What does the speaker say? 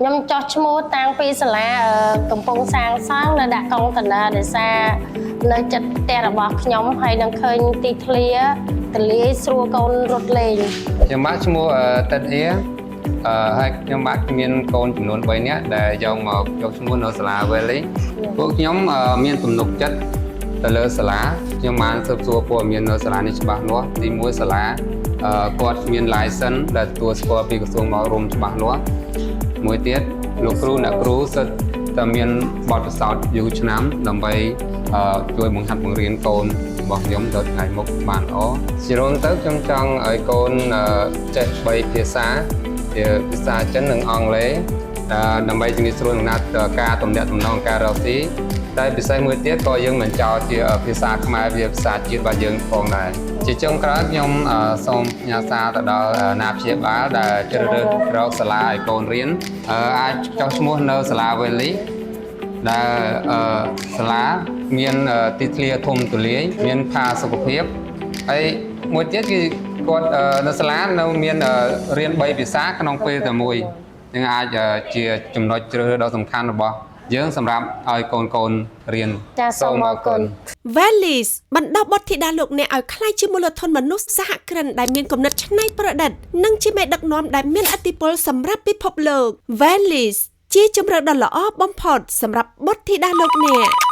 ខ្ញុំចុះឈ្មោះតាំងពីសាលាកំពុងសាងសង់នៅដាក់កុងតឺន័រដោយសារនៅចិត្តផ្ទះរបស់ខ្ញុំហើយនឹងឃើញទីធ្លាទលាយស្រួលកូនរត់លេង ខ្ញុំបាទឈ្មោះតិតអៀហើយខ្ញុំបាទមានកូនចំនួន3នាក់ដែលយកមកយកឈ្មោះនៅសាលា Valley ពួកខ្ញុំមានទំនុកចិត្តទៅលើសាលាខ្ញុំបានស៊ើបសួរព័ត៌មាននៅសាលានេះច្បាស់លាស់ទីមួយសាលាគាត់មាន license ដែលទទួលស្គាល់ពីក្រសួងអប់រំច្បាស់លាស់មួយទៀតលោកគ្រូអ្នកគ្រូសិតតែមានបទពិសោធន៍យូរឆ្នាំដើម្បីជួយបង្ហាត់បង្រៀនកូនរបស់ខ្ញុំទៅថ្ងៃមុខបានល្អជារួមទៅខ្ញុំចង់ឲ្យកូនចេះ3ភាសាជាភាសាចិននិងអង់គ្លេសដើម្បីជំរាបស្រួលក្នុងការទំនាក់ទំនងការរកស៊ីតែពិសេសមួយទៀតក៏យើងមិនចោលជាភាសាខ្មែរជាភាសាជាតិរបស់យើងផងដែរជាចុងក្រោយខ្ញុំសូមផ្ញើសារទៅដល់អាណាព្យាបាលដែលជ្រើសរើសរកសាលាឲ្យកូនរៀនអាចចុះឈ្មោះនៅសាលា Valley ដែលសាលាមានទីធ្លាធំទូលាយមានផាសុខភាពហើយមួយទៀតគឺគាត់នៅសាលានៅមានរៀន3ភាសាក្នុងពេលតែមួយនឹងអាចជាចំណុចជ្រើសរើសដ៏សំខាន់របស់យើងសម្រាប់ឲ្យកូនកូនរៀន ចាសសូមអរគុណ Valis បណ្ដុះបុត្រធីតាលោកអ្នកឲ្យក្លាយជាមូលធនមនុស្សសហគ្រិនដែលមានគំនិតច្នៃប្រឌិតនិងជាមេដឹកនាំដែលមានឥទ្ធិពលសម្រាប់ពិភពលោក Valis ជាជម្រើសដ៏ល្អបំផុតសម្រាប់បុត្រធីតាលោកអ្នក។